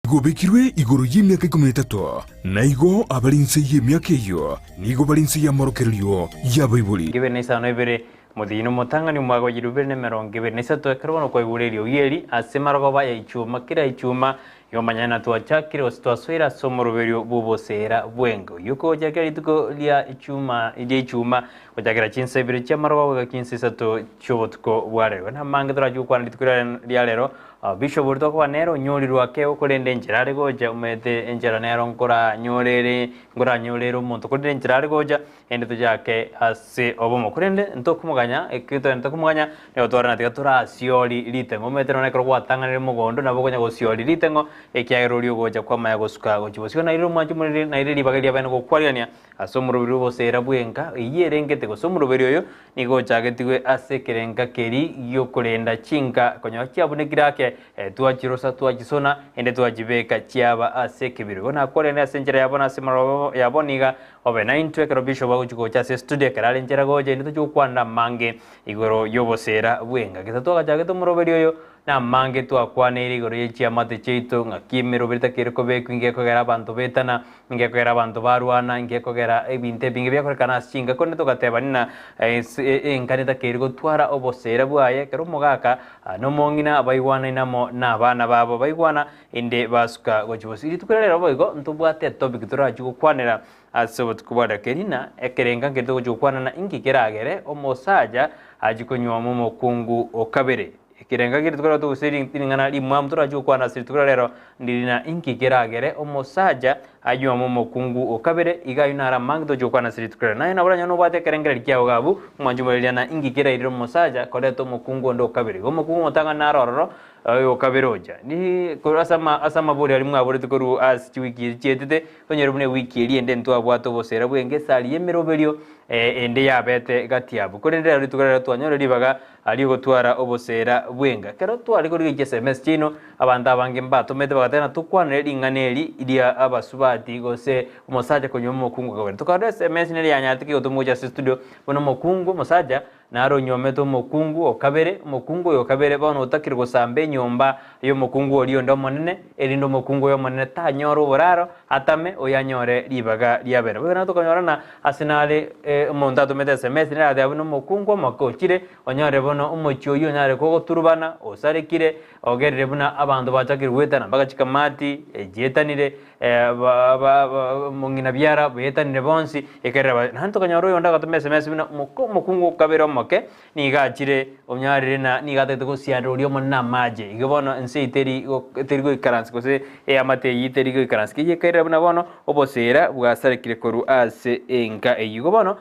Nigo obekirwe igoro y'emiaka ikomi na etato, na igo abare inse y'emiaka eyio nigo bare inse y'amorokererio y'abaibori. Ibere na isano na ibere, Omotienyi omotang'ani omwaka o chilifu ibere na emerongo ebere na isato, ekero bono kwaigure eriogi eri ase marogoba ya ichuma, kera ichuma, igo manya ng'a twachakire gose twasoire ase omoroberio bw'oboseera bw'enka. Oyio okogochia kera rituko ria ichuma ria ichuma, gochakera chinsa ibere chi'amarogoba goika chinsa isato chi'obotuko bwa rero. Namange torache gokwana rituko ria rero, Bishop oria tokoba nere onyorirwe ake korende enchera are gocha, omanyete enchera nero nkoranyorere nkoranyorere omonto korende enchera are gocha, ende tochake ase obomo. Korende ntokomoganya, ekio togende tokomoganya, nigo twarora tiga torasiori riteng'o. Omanyete nonya ekero gwatang'anire mogondo nabo okonya gosiori riteng'o, ekiagera oria ogocha kwamanya gosuka gochia bosio. Naende omwanchi omonene naende ribaga riaye bene gokwarigania ase omoroberi bw'oboseera bw'enka eyio erengete gose omoroberi oyo Nigo ochagetigwe ase ekerenga keria gi'okorenda chinka konyora chiabunekire ake, twachirosa, twachisona, ende twachibeka chiaba ase ekebiro. Igo nakwarende ase enchera yabo na ase amaroba yabo niga obe naintwe ekero Bishop agochia gocha ase estudio ekero are nchera gocha inde tochie gokwanera amange igoro y'oboseera bw'enka. Gesa twagachagete omoroberi oyo namange twakwaneire igoro ye chiamate chiaito ng'aki emeroberi takeire kobekwa ingekogera abanto betana Ngekogera abanto barwana, ngekogera ebinto ebinge biakorekana ase chinka, korende togateba ng'a enka netakeire gotwara oboseera bwaye ekero omogaka na omong'ina baigwanaine amo nabana babo baigwana inde basuka gochia bosio. Rituko riria rero boigo ntobwate etopic torachie gokwanera ase obotuko bwa rero keri ng'a ekerenga nkeri togochia gokwana ng'a inki keragere omosacha achie konyuoma omokungu o kabere. Ekerenga keria rituko rero gose ring'ana rimwamu torache gokwana ase rituko ria rero ndiri na inki keragere omosacha anyuome omokungu o kabere, iga ayio naro amange toche gokwana ase rituko rero. Naye nabo oranyore nobwate ekerengererio kiago iga abwo, omwanchi omoreria na inki kerairire omosacha koreta omokungu onde o kabere. Igo omokungu omotang'ani naro ororo, oyo o kabere ocha. Ni korwa ase ama ase amabori aria mwaboreti korwa ase chiwiki echi chietete, tonyore buna ewiki eria ende ntwabwate obosera bw'enka esari y'emeroberio ende yabete gati abwo. Korende rero rituko rero twanyore ribaga Aria ogotwara oboseera bw'enga. Ekero tware korigereria chiSMS chiaino, abanto abange mbatomete bagateba ng'a tokwanere ring'ana eri ria abasubati gose omosacha konywa omokungu akabere. Tokarora SMS nere yanyarete kegotoma gocha ase studio buna omokungu omosacha naro onywomete omokungu o kabere, omokungu oyo o kabere bono otakire gosamba enyomba y'omokungu oria onde omonene, erinde omokungu oyo omonene tanyora oboraro atame oyo anyore ribaga riabere. Boigo nabo tokonyora ng'a Ase nare omonto atomete SMS nere agateba buna omokungu omoke ochire, onyore bono omochie oyio onyare kogoturubana, osarekire, ogerire buna abanto bachakire goetana mpaka chikamati chietanire, omong'ina biara baetanire bonsi, ekerera ba naende tokanyora oyonde agatoma SMS buna omoko omokungu okabere omoke, nigo achire onyarire na nigo atagete gosiarera oria omonene amache. Igo bono ense eye teri teri goikaransa gose eamate eyio teri goikaransa. Keyia ekairera buna bono oboseera bwasarekire korwa ase enka eyio. Igo bono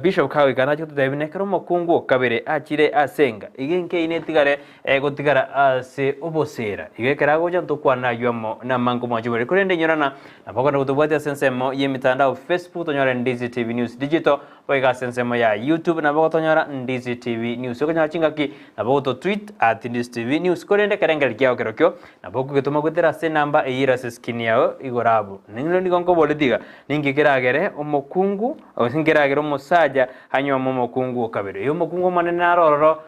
Bishop kagoika nache gototebia buna ekero omokungu o kabere achire ase enka, igo enka eyio netigare gotigara ase oboseera. Igo ekero agocha ntokwane ayio amo namange omwanchi oborere. Korende inyora ng'a nabo okogenda gotobwatia ase ensemo y'emitandao Facebook tonyore Ndizi TV News Digital, Boigo ase ensemo ya YouTube nabo ogotonyora Ndizi TV News. Okonyora chingaki nabo ogototweet at Ndizi TV News. Korende ekerengererio kiao kerokio nabo okogetoma goetera ase enamba eyio ere ase eskrini yao igoro abwo. Ning'o nigo nkoboretie iga, ninki keragere omokungu gose nkeragere omosacha anywome omokungu o kabere? Oyo omokungu omonene naro ororo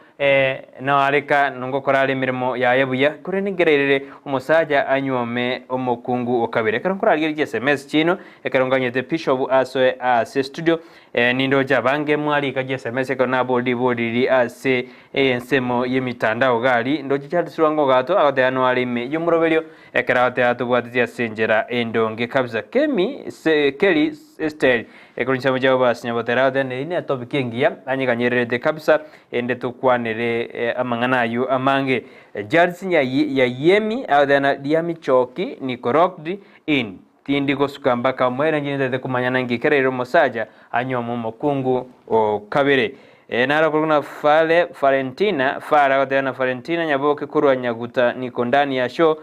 Noareka ngokora are emeremo yaye buya, korende nkereirere omosacha anywome omokungu o kabere. Ekero nkorarigereria chiSMS chiaino, ekero nganyete Bishop asoe ase studio, nindoche abange mwarika chiSMS ekero naboria ribori riria ase ensemo y'emitandao iga aria, ndoche Charles Lwanga Ogato agoteba noare ime y'omoroberio, ekero agoteba tobwateti ase enchera endonge kabisa. Kemi se Kelly Esteri, ekero chinsemo chiabo basinya gotera agoteba neri netopic engiya, anyeganyererete kabisa. Ende tokwanere amang'ana ayio amange. Jards Yayiemi agoteba Riamichoki niko locked in tindi gosuka mpaka omoerio inche nintagete komanya nanki keraire omosacha anyuome omokungu o kabere. Naro okorokwa na Fale Falentina Fale agoteba na Falentina Nyaboke korwa Nyaguta niko ndani ya show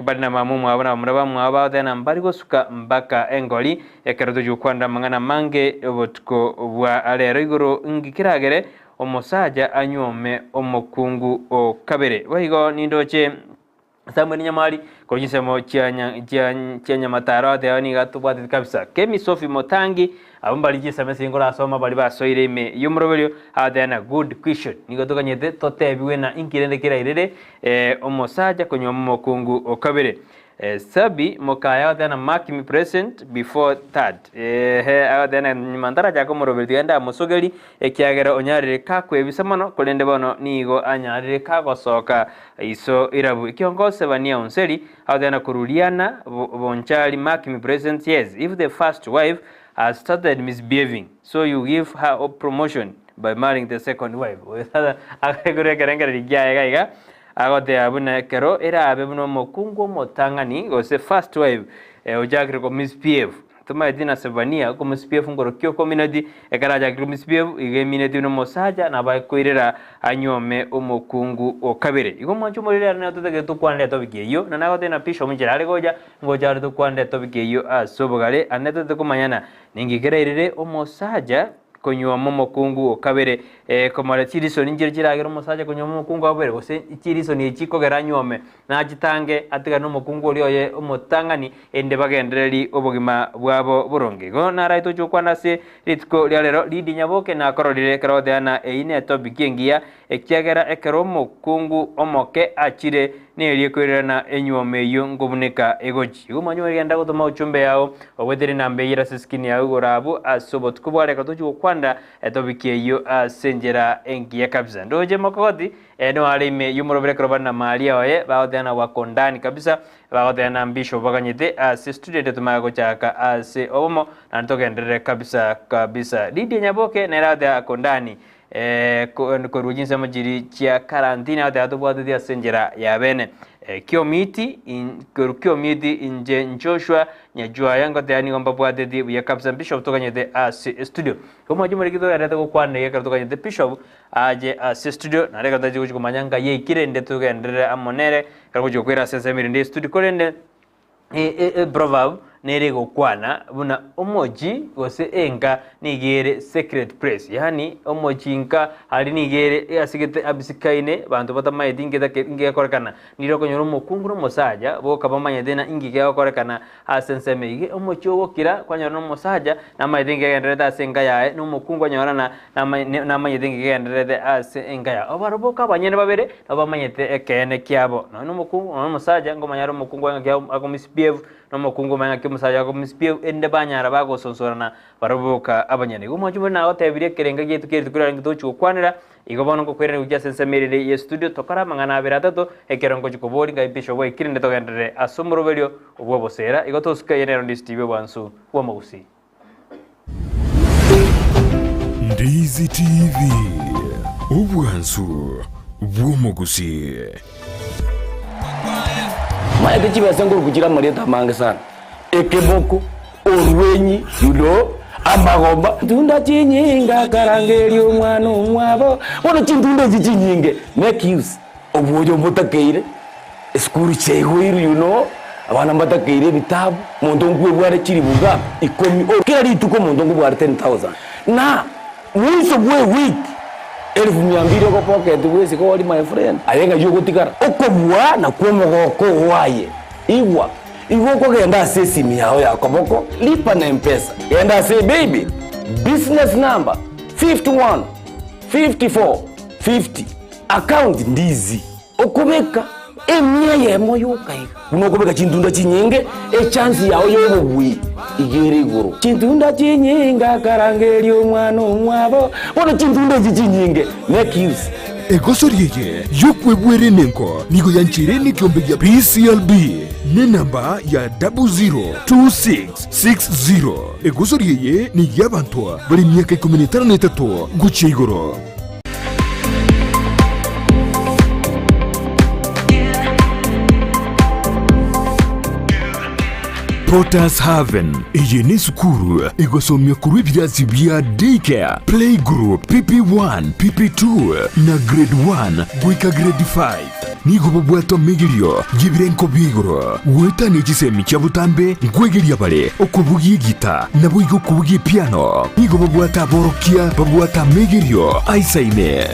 bari na mama omwabo na bamura bamwabo bagoteba na mbari gosuka mpaka engori ekero tochia gokwanera amang'ana amange obotuko bwa rero igoro nki keragere omosacha anyuome omokungu o kabere. Boigo nindoche Samuel Nyamari korwa chinsemo chia chia Nyamataro agoteba nigo atobwateti kabisa. Kemi Sophie Motangi Abwo mbari chisemi ase nkorasoma baria basoire ime y'omoroberio, agateba na good question. Nigo toganyete totebigwe na inki rende kerairere omosacha konyuoma omokungu o kabere. Sabi mokaya agoteba na mark me present before that eeh agoteba na nyuma ntarachaka omoroberi tiga ndamosogeri ekiagera onyarire kakwebisa mono korende bono nigo anyarire kagosoka iso irabu. Ekiongosi Sebania Onseri agoteba na koruriana Bonchari mark me present yes if the first wife has started misbehaving so you give her a promotion by marrying the second wife. Agakora ekerengererio kiaye iga iga Agoteba buna ekero erabe buna omokungu omotang'ani, gose first wife, ochakire ko misbehave. Tomaeti na Sebania ko misbehave nkorokia okomineti, ekero achakire ko misbehave iga emineti buna omosacha nabo akoirera anyuome omokungu o kabere. Igo omwancho omoriri ere nere totagete tokwanere etopic eyio, na nagotebia na Bishop inchera are gocha, ngocha are tokwanere etopic eyio ase obogare, ande totagete komanyana ninki kerairere omosacha konyuoma omokungu o kabere, komora chirisoni nchire chiragere omosacha konyuoma omokungu o kabere, gose chirisoni echi chikogera anyuome, nachitange atigane nomokungu oria oye omotang'ani, erinde bagendererie obogima bwabo boronge. Igo narae toche gokwana ase rituko ria rero, Lydia Nyaboke nakororire ekero ogoteba ng'a eyio netopic engiya, ekiagera ekero omokungu omoke achire, neria ekoirerana enyuomo eyio nkobuneka egochia. Igo omanywe genda gotoma uchumbe yao, ogwetere enamba eyio ere ase eskrini yao igoro abwo ase obotuko bwa reka tochie gokwanera etopiki eyio ase enchera engiya kabisa. Ndoche mokogoti nigo are ime y'omorobere ekero bare na Maria oye bagoteba na wako ndani kabisa bagoteba na Bishop baganyete ase studio ende tomanye gochaka ase obomo naende togenderere kabisa kabisa. Lydia Nyaboke nere agoteba ako ndani korwa chinsemo chiria chia karantini agoteba tobwateti ase enchera ya bene. Kiomiti korwa Kiomiti inche Joshua Nyajuaya ngoteba nigo mbabwateti buya kabisa Bishop toganyete ase estudio. Omwanchi omoriki togenderete gokwana iga ekero toganyete Bishop ache ase estudio naende ekero tachia gochia komanya ngai aikire rende togenderere amo nere ekero agochia gokwera ase ensemo erende y'estudio korende Eproverb nere egokwana buna omochi gose enka nigo ere sacred place, yaani omochi nka aria nigo ere asegete abisikaine banto batamaeti inki take inki gekorekana. Nire okonyora omokungu na omosacha boka bamanyete ng'a inki kegokorekana ase ensemo eyio. Omochie ogokira kwanyora na omosacha namaete inki kegendererete ase enka yaye, na omokungu onyora ng'a namanyete inki kegendererete ase enka yaye. Abarabwo boka abanyene babere nabo bamanyete ekeene kiabo, nonye na omokungu nonye na omosacha nkomanya are omokungu ng'aki ako misbehave, na omokungu omanye ng'aki omosacha ako misbehave, erinde banyara bagosonsorana barabwo boka abanyene. Igo omwancho buna nagotebirie ekerenga giaito kia rituko riarenge togochia gokwanera, igo bono ngokoiraneria gochia ase ensemo ere ye studio tokore amang'ana abere atato, ekero ngochia koboria ngai bishop bwaikire rende togenderere ase omoroberio bw'oboseera. Igo tosuke eye nero Ndizi TV obwansu bw'omogusii. Ndizi TV, obwansu bw'omogusii. Maete chibesa nkoruku chire amarieta amange sana, ekeboko, orwenyi, you know, amagomba. Ntunda chinyinge akarangeria omwana omwabo, bono chintunda echi chinyinge make use obwoyo mbotakeire. Esukuru chiaigoirwe you know, abana mbatakeire ebitabu, omonto nkwebware chilifu ngapi? Ikomi or kera rituko omonto nkobware 10,000 na mwiso bwe ewiki elfu mia mbili ogopocket bwesike ori my friend, aye ng'ai ogotigara? Okobua nakwo omogoko oo aye, igwa, igo okogenda ase esimi yao ya koboko, lipa na mpesa, genda ase ebaybill, business number 51 54 50, account ndizi. Okobeka emia eyemo yoka iga, buna okobeka chintunda chinyinge, echansi yao y'obobui iga ere igoro. Chintunda chinyinge akarangeria omwana omwabo, bono chintunda echi chinyinge make use. Egosori eye y'okwebwera enengo nigo yancheire nekiombe gia PCLB nenamba ya 002660. Egosori eye ney'abanto bare emiaka ikomi na etano na etato gochia igoro. Potters Haven. Eye nesukuru egosomia korwa ebirasi bia Daycare, Playgroup, PP1, PP2 na Grade 1 goika Grade 5. Nigo bobwate omegerio y'ebirengo bia igoro goetania chisemi chia botambe nkwegeria bare okobugia egita naboigo okobugia epiano. Nigo babwate aborokia babwate amegerio aisaine.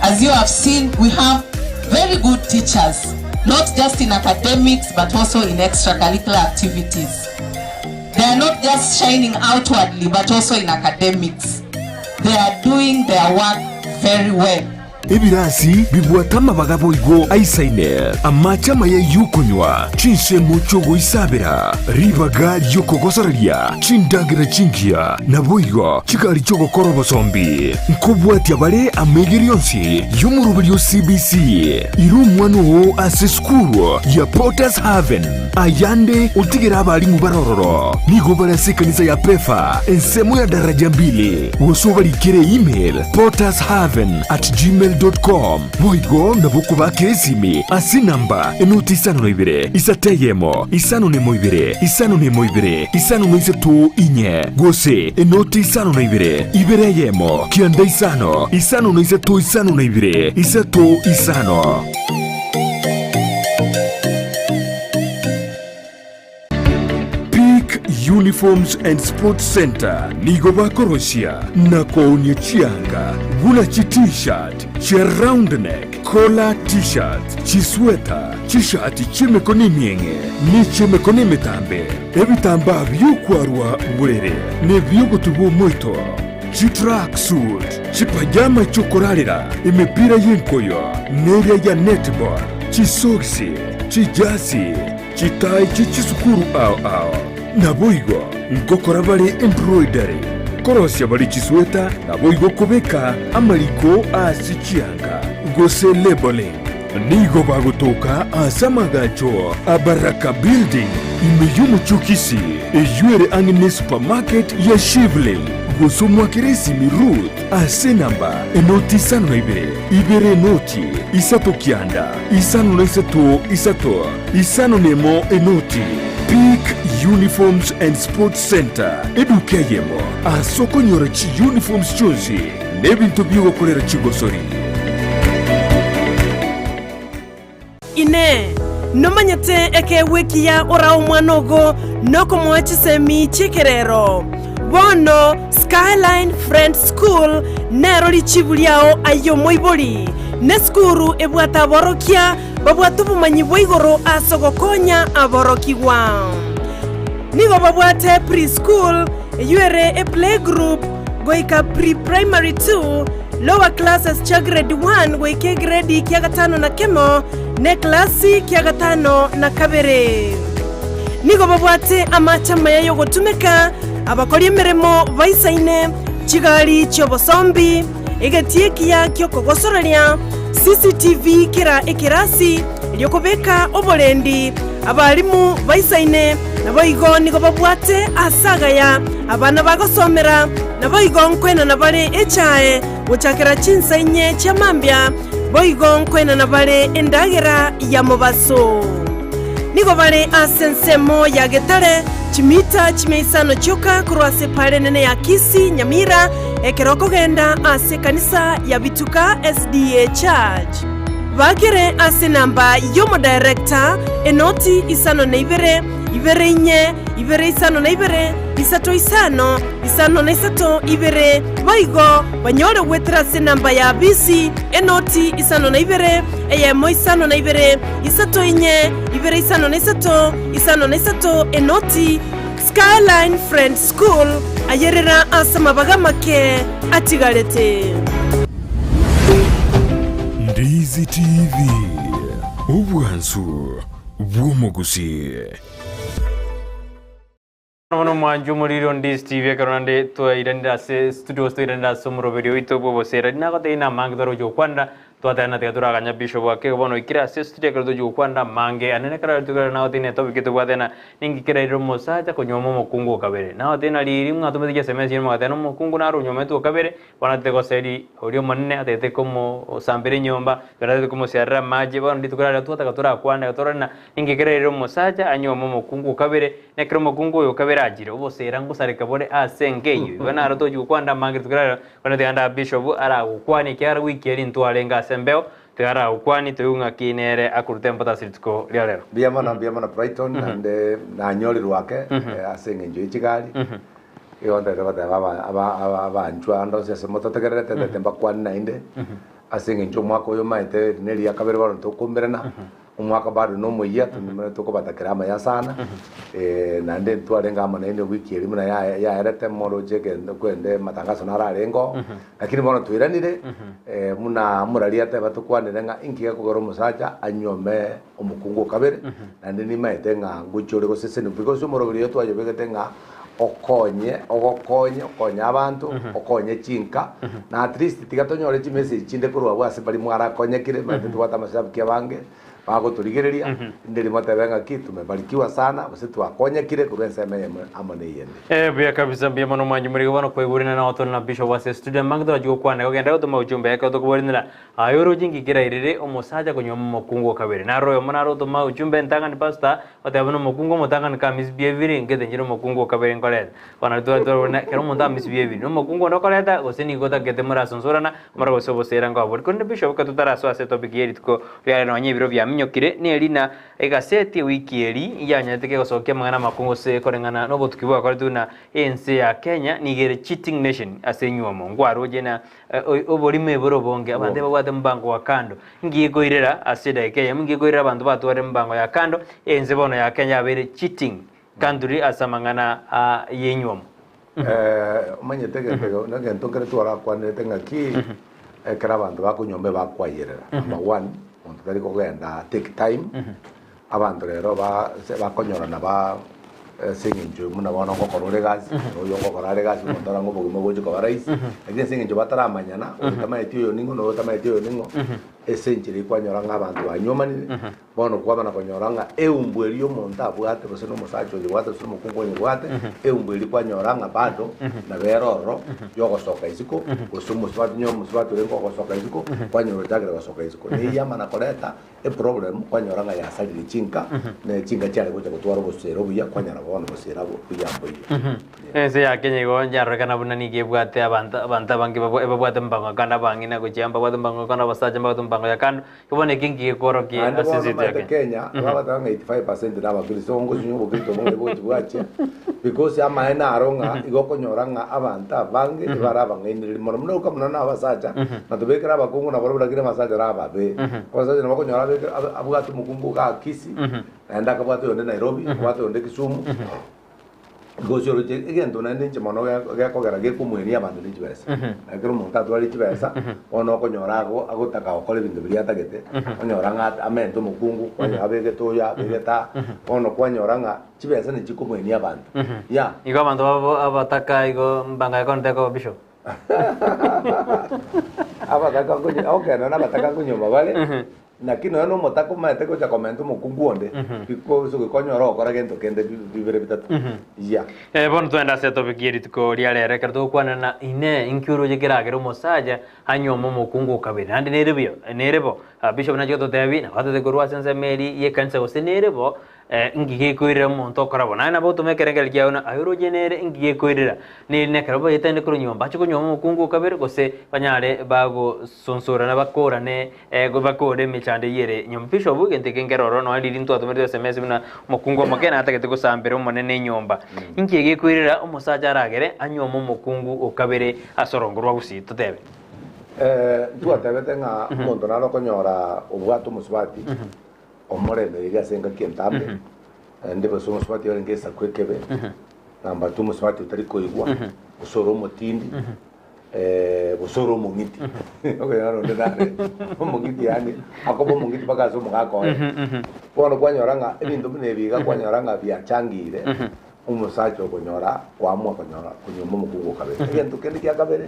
As you have seen, we have very good teachers, not just in academics but also in extracurricular activities. They are not just shining outwardly but also in academics. They are doing their work very well. Ebirasi bibwate amabaga boigo aisaine, amache amaya y'okonywa, chinsemo chi'ogoisabera, ribaga ri'okogosoreria, chindagera chingiya, naboigo chigari chi'ogokora obosombi. Nkobwatia bare amaigerio onsi y'omoroberio o CBC. Ira omwana oo ase esukuru ya Potter's Haven, ayande otigere abalimu bare ororo. Nigo bare ase ekanisa ya Pefa, ensemo ya Daraja Mbili, gose obarikere email pottershaven at gmail dot com. Boigo nabo okobakera esimi ase enamba enoti isano na ibere, isato eyemo, isano na emo ibere, isano na emo ibere, isano na isato inye, gose enoti isano na ibere, ibere eyemo, kianda isano, isano na isato isano na ibere, isato isano. Peak Uniforms and Sports Centre nigo bakorosia na koonia chianga buna chi T-shirt, chia round neck, collar T-shirts, chisweta, chishati chi'emekono emieng'e ne chi'emekono emetambe, ebitambaa bi'okwarwa borere na ebi'ogotuba omoito, chitrack suit, chipajama chi'okorarera, emepira y'enkoyo neria ya netball, chisogisi, chijasi, Chitai chie chisukuru ao ao. Naboigo ngokora bare embroidery, korosia bare chisweta, naboigo kobeka amariko ase chianga, gose labelling. Nigo bagotoka ase amagacho a Baraka Building ime y'omochie o Kisii, eyio ere ang'e ne supermarket ya Shivling, gose omwakere esimi Ruth ase enamba enoti isano na ibere, ibere enoti, isato kianda, isano na isato isato. Isano nemo enoti, Peak Uniforms and Sports Centre, eduka eyemo ase okonyora chiuniforms chionsi na ebinto bi'ogokorera chigosori. Inee! Nomanyete ekeegwa ekiya orae omwana ogo nokomoa chisemi chi'ekerero? Bono Skyline Friends School nero richibu riao aye omoibori. Nesukuru ebwate aborokia Babwate obomanyi bwa igoro ase ogokonya aborokigwa. Nigo babwate pre-school, eyio ere eplaygroup, goika pre-primary two, lower classes chia grade one goika egredi kia gatano na kemo, na eklasi kia gatano na kabere. Nigo babwate amache amaya y'ogotumeka, abakori emeremo baisaine, chigari chi'obosombi, Egetii ekiya gi'okogosoreria, CCTV kera ekerasi, erio kobeka oborendi abalimu baisaine, naboigo nigo babwate aase agaya abana bagosomera, naboigo nkoenana bare echae gochakera chinsa inye chia mambia, boigo nkoenana bare endagera ya mobaso. Nigo bare ase ensemo ya Getare, chimita chimia isano chioka korwa ase epaara enene ya Kisii, Nyamira, ekero okogenda ase ekanisa ya Bituka SDA Church. Bakere ase enamba y'omodirector, enoti isano na ibere, ibere inye, ibere isano na ibere, isato isano, isano na isato ibere, boigo banyore goetera ase enamba ya bisi, enoti isano na ibere, eyemo isano na ibere, isato inye, ibere isano na isato, isano na isato, enoti, Skyline Friends School, ayerera ase amabaga amake atigarete. Ndizi TV, obwansu bw'omogusii. Bono omwancho omoriri o Ndizi TV ekero naende twairanire ase studio gose twairanire ase omoroberi oito bw'obosera. Nagotebi namange twaroche gokwanera Twatebana tiga toraganya Bishop ake bono oikire ase estudio ekero tochia gokwana amange ane nekero aria tokare nagotebi ne topic tobwate na ninki keraire omosacha konyuoma omokungu o kabere nagotebi na riria mwatomete chiSMS chiaino mogateba na omokungu naro onyuometwe o kabere bono atete goseri oria omonene atagete komosambera enyomba ekero atagete komosiarera amache bono rituko riaria twataka torakwane iga torore na ninki keraire omosacha anyuome omokungu o kabere na ekero omokungu oyo o kabere achire obosera ngosareka bore ase enka eyio igo naro tochia gokwana amange rituko riaria Bono tiga nda Bishop aragokwanie ekiagera goika erio ntwarenge ase embeo, tiga aragokwanie toigwe ng'aki nere akorute emboto ase rituko ria rero. Mbuya mono, mbuya mono Brighton, naende nanyorirwe ake ase eng'encho ye chigari, igo ntagete goteba aba- aba- aba- abanchwa ande onsi ase mototegererete, ntagete mbakwane naende, ase eng'encho omwaka oyo omaete eri neri ria kabere bono tokoumberana. Omwaka bado nomoyia, tokobatakera amaya sana, naende ntwarenge amo nainwe ewiki eria buna yaerete moroche egento kwende amatangaso naro arenge oo, lakini bono twairanire buna omorari ateba tokwanere ng'a inki gekogera omosacha anyuome omokungu o kabere, naende nimaete ng'a ngochia ore goseseniwa because omoroberi oyo twayobegete ng'a okonye ogokonye okonye abanto, okonye chinka, na at least tiga tonyore chimessage chinde korwa abwo ase baria mwarakonyekire, omanyete tobwate amashabiki abange bagotorigereria, rinde riria motebe ng'aki tumebarikiwa sana gose twakonyekire korwa ensemo eyemo amo na eyende. Eh, buya kabisa mbuya mono mwanchi morigo bono kwaigure nao tore na bishop ase studio amange torachi gokwana igo genda gotoma ujumbe ekero tokoborinera Aye oroche inki kerairire omosacha konyuoma omokungu o kabere? Naro oyomo nare otoma ochumbe entang'ani pastor, oteba buna omokungu omotang'ani ka misbehavire, nkete inche nomokungu o kabere nkoreta. Bono nario tware twarora ekero omonto a misbehavire, nomokungu onde okoreta, gose nigo otagete morasonsorana, more gose obosera nkobori. Korende bishop ekero totarasoa ase etopic ye rituko riare nonye ebiro biaminyokire, neri na egaseti ewiki eri yanyarete kegosokia amang'ana amakongu gose koreng'ana nobotuki bwakoretwe buna ense ya Kenya nigo ere cheating nation ase enyuomo. Nkwaroche na Oborimo ebore obonge, abanto ebabwate omobango wa kando. Inki gekoirera ase edageka eyemo, inki gekoirera abanto batwarire omobango ya kando, ense bono ya Kenya yabeire cheating country ase amang'ana y'enywomo. Omanyete egento eke negento nkere twarakwanerete ng'aki ekero abanto bakonywa ebakwayerera. Number one, monto tari kogenda take time, Abanto rero bakonyorana ba ase eng'encho buna bono ngokora ore egasi, na oyo ngokora are egasi, omonto arang'e obogima ogochia koba rahisi, lakini ase eng'encho bataramanyana, oyo tamaeti oyo ning'o na oyo tamaeti oyo ning'o, ase enchera eyio kwanyora ng'a abanto banywomanire, bono kwamana konyora ng'a eumbu eria omonto abwate gose na omosacha oyebwate gose na omokungu oyebwate, eumbu eria kwanyora ng'a bado nabo ere ororo yogosoka isiko, gose omosubati onye omosubati orenge ogosoka isiko, kwanyora ochakire gosoka isiko. Na eyio yamana koreta. Eproblem kwanyora ng'a yasarire chinka, ne chinka chiare gocha gotwara obosera obuya, kwanyora bono obosera buya mboiyo. Ense ya Kenya igo yarorekana buna nigo ebwate abanto abanto abange babwa ebabwate omobango ya kando abang'ina gochia mbabwate omobango ya kando abasacha mbabwate omobango ya kando, igo bono eke nki gekorokia Naende ase bono ense yaito ya omanyete Kenya. Kenya, bagoteeba ng'a 85% na abakristo, ngosinywa obokristo obo ng'ai bogochi bwachia, because amaene aro ng'a igo okonyora ng'a abanto abange ebare abang'ainereria mono mono oka mono na abasacha, na tobekere abakungu nabarobwo lakini abasacha ore ababe. Abasacha nabo okonyora abekere abe abwate omokungu igaa Kisii, naende akabwata oyonde Nairobi, akabwata oyonde Kisumu, because oroche egento naende inche mono ge- gekogera gekomoenia abanto ne chibesa. Ekero omonto atwarire chibesa, bono okonyora ago agotaka gokora ebinto biria atagete, onyora ng'a amente omokungu, kwanyora abegete oyo abegete aa, bono kwanyora ng'a chibesa nichikomoenia abanto. Yeah. Igo abanto babo abataka igo mbanga ekonete koba bishop. Abataka nkonye okay nonya abataka nkonyoma bare, naki nonya na omotaka omanyete gocha komenta omokungu onde, because gokonyora ogokora gento kende bi- bibere bitato, yeah. Eh, bono twende ase etopic ye rituko ria rero ekero togokwana na inee inki oroche keragere omosacha anyuome omokungu o kabere naende nere buya nere bo Ah, bishop nache gototebia nabo atete korwa ase ensemo eri ye ekanisa gose nere bo Inki gekoirera omonto okora bo? Naye nabo otome ekerengererio kiao ng'a aye oroche nere inki gekoirera? Neri nekero baetane korwa nyomba, bache konyuoma omokungu o kabere, gose banyare bagosonsorana bakorane bakore emechando eyio ere nyomba. Bishop, egento eke nkere ororo nonya riria ntwatomerete SMS buna omokungu omoke natagete gosambera omonene enyomba. Inki egekoirera omosacha aragere anyuome omokungu o kabere ase orongo rwa gusii? Totebe. Ntwatebete ng'a omonto nare okonyora obwate omosubati. Omoremereria ase engaki entambe, naende gose omosubati orenge egesaku ekebe, number two omosubati otari koigwa, gose ore omotindi, gose ore omong'iti. Okonyora onde nare omong'iti yaani akoba omong'iti mpaka ase omogaka oye. Bono kwanyora ng'a ebinto buna ebi iga kwanyora ng'a biachangire omosacha okonyora koamua konyora konyuoma omokungu o kabere. Egento kende kia kabere,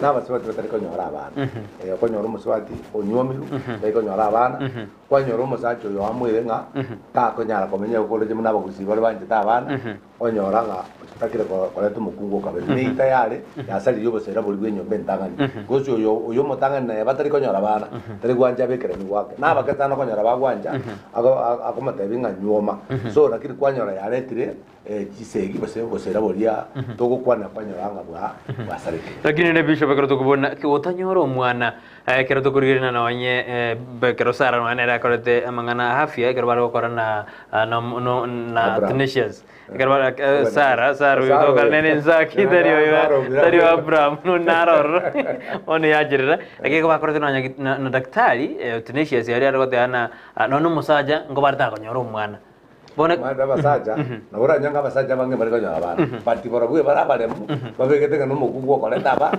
na abasubati batari konyora abana. Okonyora omosubati onyuomirwe, tari konyora abana, Kwanyora omosacha oyo oamoire ng'a takonyara komenya okoroche buna abagusii baria banchete abana, onyora ng'a otakire koreta omokungu o kabere. Neita yare yasaririe obosera boria bw'enyomba entang'ani. Gose oyo oyo omotang'ani naye batari konyora abana, tari gwancha abekerani gwake. Nabake sana okonyora bagwancha, ako akomotebia ng'a nyuoma. So lakini kwanyora yaretire chisegi gose obosera boria togokwana kwanyora ng'a bwa bwasarekire. Lakini rende Bishop ekero tokobona ki otanyora omwana. Ekero tokorigereria nonye ekero Sarah nonya nere akorete amang'ana a afya ekero bare gokora na na no na Abraham. Athanasius. Ekero bare Sarah, Sarah oyo Sarah tokora oyo. nere Isaki tari oyo Sarah oyo. tari oyo Abraham no naro ororo bono yacherera. Lakini ekero bakorete nonya na na daktari Athanasius aria are goteba ng'a nonya omosacha nko bare takonyora omwana. Bono Omanyete abasacha, nabo oranyore ng'a abasacha abange mbare konyora abana, but barabwo ebare abaremu, babegete ng'a nomokungu okoreta aba.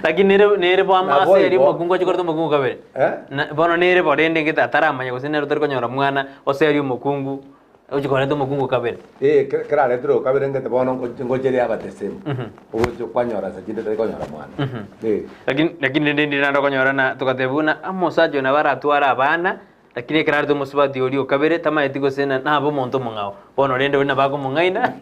Lakini nere nere bo Nabo amase eria igo. omokungu ache koreta omokungu kabere. Eh? Na bono nere bo rende gete ataramanya gose nere otari konyora mwana, ose eria omokungu, ochi koreta omokungu kabere. Eh, ke- keraretire oyo kabere ngete bono ngo- ngocheria aba the same. Ogocha kwanyora ase chinde tari konyora mwana. Eh. Lakini lakini rende ndire naende okonyora na togateba buna omosacha oyo nabo aratware abana, Lakini ekero arete omosubati oria o kabere, tamaeti gose na nabe omonto omong'ao. Bono rende oria nabo akomong'aina,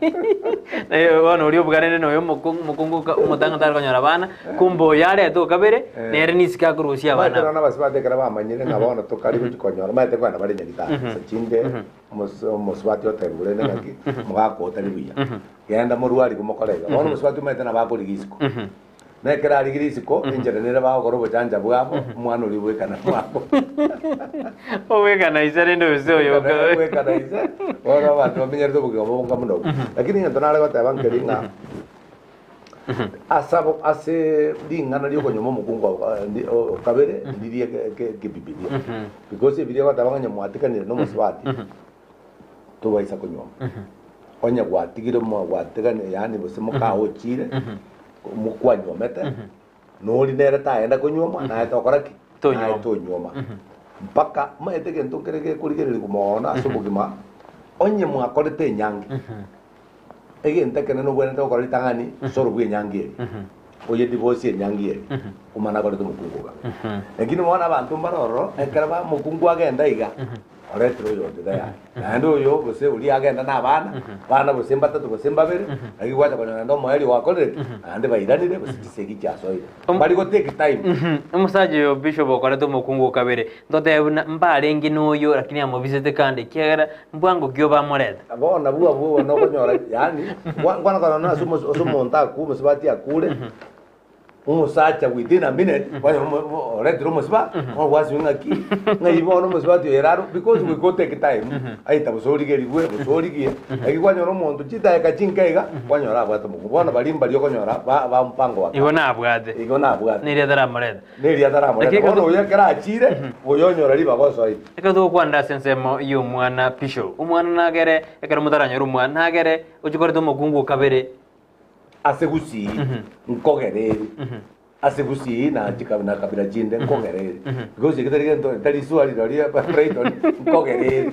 naye bono oria obuganete noyo omokungu omokungu oka omotang'ani tare konyora abana, kumbe oyo arete o kabere, nere nisiko akorusia abana Omanyete aba. nonya abasubati ekero bamanyire ng'a bono tokari gochia konyora, omanyete kogenda bare nyagitari ase chinde, omos omosubati otebiwe rende ng'aki, omogaka oo tari buya, genda morwarigwe mokore iga. Bono omosubati omanyete nabo akorigia isiko. Na ekero arigirie isiko, enchera nere bagokora obochancha bwabo, omwana oria obwekana mwabo. Obwekana ise rende ose oyo Obwekana ise, bono abanto bamenyerete obogima bonga buna obwo. Lakini egento nare goteba nkeri ng'a ase abo ase ring'ana riokonyoma omokungu o kabere ndirie ekebibilia. Because ebibilia egoteba ng'a onye mwatiganire na omosubati, tobaisa konyuoma. Onye gwatigire mo gwatigani yaani gose mokaochire, mokwanyuomete, nori nere tagenda konyuoma, naye tokora ki? Tonyuoma. Naye tonyuoma. Mpaka omanyete egento nkere gekorigereria moono ase obogima, onye mwakorete enyangi, egento ekenene obwenerete gokora ritang'ani, soro bwa enyangi eria, oye divorce enyangi eria, omana akorete omokungu okabe. Lakini bono abanto mbare ororo, ekero ba omokungu agenda iga, Oretire oyonde tayari, naende oyo gose oria agenda nabana, bana gose mbatato gose mbabere, naki gwacha konyora naende omoerio gwakorire ki? Naende bairanire gose chisegi chiasoire. Mbari go take time. Omosacha oyo bishop okorete omokungu o kabere, ntotebe buna mbarenge noyo lakini amobisete kando ekiagera mbwango ki obamoreta. Bono nabwo abwo bono okonyora yaani, nkwana korora ase ase omonto akure, omosubati akure, Omosacha within a minute kwanyora omo- omo- oretire omosiba bono gwasibwa ng'aki ng'ai bono omosubati oyo ere aro because we go take time aita gose origerigwe gose origie naki kwanyora omonto chidakika chinke iga kwanyora abwate omokungu bono baria mbaria okonyora ba ba mpango wa Igo nabwate. igo nabwate Neria ataramoreta. neria ataramoreta Lakini bono oyo ekero achire oyo onyora ribaga osoire. Ekero togokwanera ase ensemo y'omwana pisho, omwana nagere ekero motaranyora omwana nagere ochie koreta omokungu o kabere Ase gusii nkogera ere, ase gusii na chika na kabila chinde nkogera ere. Because eke tari gento tari swali rirorio Brighton nkogera ere.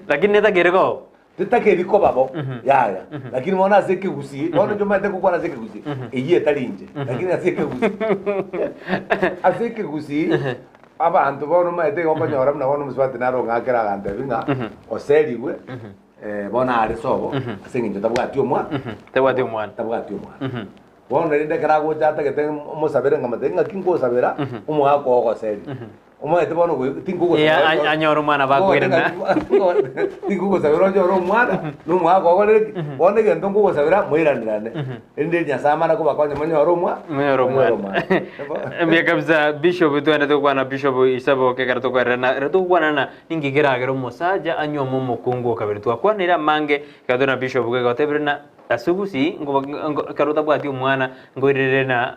Lakini netakeri koba. Tetakeri koba bo, yaya. Lakini bono ase ekegusii, bono inche omanyete ngokwana ase ekegusii, eyio etari inche, lakini ase ekegusii ase ekegusii, abanto bono omanyete igo okonyora buna bono omosubati naro ong'akera agantebia ng'a oserigwe. Bono are sobo ase eng'encho tabwati omwa Tabwati omwana. tabwati omwana. Bono rende ekero agocha atagete omosabere ng'amotebie ng'aki nkosabera omogaka oo ogoseria. Omanyete bono goi Ee, tinkogosabera a- anyore omwana bakoirana. tinkogosabera onyore omwana na omogaka ogorere ki? Bono egento nkogosabera moiranerane. Erinde Nyasaye amane kobakonya monyore omwa Monyore omwana. Mbuya kabisa Bishop twendete gokwana Bishop Isaboke ekero tokoererana ekero togokwana na Ninki keragere omosacha anyuome omokungu o kabere? Twakwanire amange ekero tore na bishop iga otebire na ase gusii ekero otabwati omwana nkoirerere na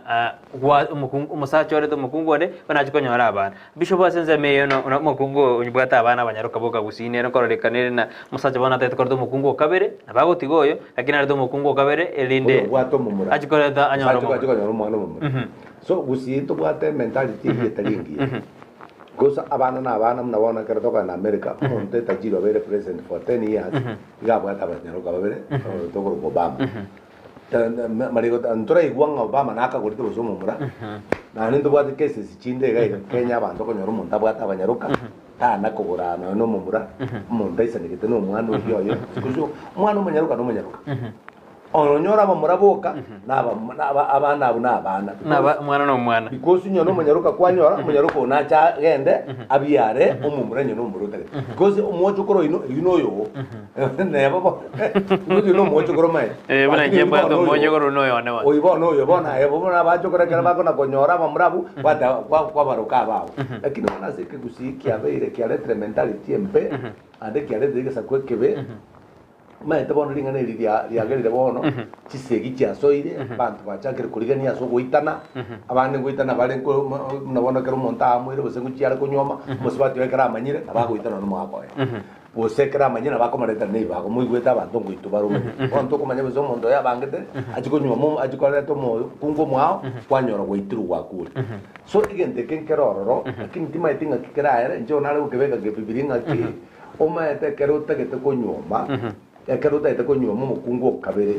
gwa omokungu omosacha orete omokungu onde bono achie konyora abana. Bishop ase ensemo eye no na omokungu obwate abana abanyaroka boka gusii nere nkororekana ere na omosacha bono atagete koreta omokungu o kabere nabo agotiga oyo lakini arete omokungu o kabere erinde Oyo obwate omomura. achie koreta anyore Osache omomura. gochia konyora omwana omomura. So gusii ntobwate ementality eyio etari engiya. Gose abana na abana buna bono ekero tokogenda America, omonto etajiri obeire president for ten years, iga abwate abanyaroka babere, omonto okorokwa Obama. Mariko ntoraigwa ng'a Obama nakagorete gose omomura, naende ntobwate cases chinde iga iga Kenya abanto okonyora omonto abwate abanyaroka, tana kogora nonya na omomura, omonto aisanegete na omwana oyio oye, gose omwana omonyaroka na omonyaroka. Onyore abamura boka, na aba- na aba- abana abwo na abana. Naba omwana na omwana. Because onye na omonyaroka kwanyora, omonyaroka oyo nache agende abiare omomura onye na omomura otagete. Because omochokoro oino eywo na oyogo. Neba bo. Because oyio na omochokoro omanyete. Eh, buna Lakini inche oyio mbwate bono oyo- omochokoro na oyone bono. Oyio bono oyo bono aye bo buna abachokoro ekero bakona konyora abamura abwo, gwateba kwa- kwabaroka ababo. Lakini bono ase ekegusii kiabeire kiaretire mentality embe, naende kiaretire egesaku ekebe. Omanyete bono ring'ana eri ria- riagerire bono, chisegi chiasoire, abanto bachakire korigania ase ogoitana, abande ngoitana bare nko mo- buna bono ekero omonto aamoire gose ngochia are konyuoma, omosubati oye ekero amanyire, nabo agoitana na omogaka oye. Gose ekero amanyire nabo akomoretera na ebibago, moigwete abanto ngoitwa bare omanyete. Bono tokomanya gose omonto oyo abangete, achie konyuoma omo achie koreta omokungu omwao, kwanyora gwaitirwe gwakure. So egento eke nkere ororo, lakini timanyeti ng'aki keraere, inche bono nare gokebeka kebibiria ng'aki. Omanyete ekero otagete konyuoma, ekero otagete konyuoma omokungu o kabere,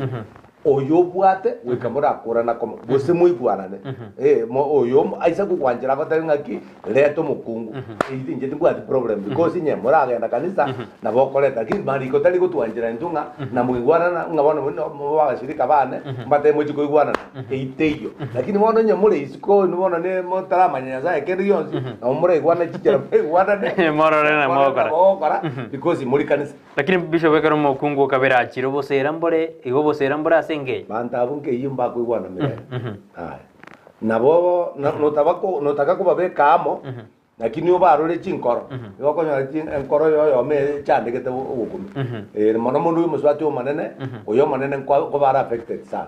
oyo obwate goika morakorana komo, gose moigwanane. Eh, mo- oyo omo- aise kogwanchera agotebe ng'aki, reta omokungu. Eyio inche timbwati problem because inye moragenda kanisa, nabo okoreta lakini mariko tari gotwanchera intwe ng'a namoigwanana ng'a bono buna mobe abashirika bane, mbatebe mochie koigwanana, eyio teiyo. Lakini bono onye more isiko inwe bono ne motaramanya Nyasaye kende gionsi, nabo moraigwane chinchera moraigwanane, Morore na mogokora. mogokora, because muri kanisa. Lakini bishop ekero omokungu okabere achire obosera mbore, igo obosera mbore ase engencho. Banto abwo nkeyio mbakoigwana mirembe. Aya. Nabo na- notabako notaka kobabeka amo, Lakini obarore chinkoro, nigo okonyora enkoro y'oyomo echandegete ogokumia. Eh, mono mono oyo omosubati omonene, oyo omonene nkoba are affected sana.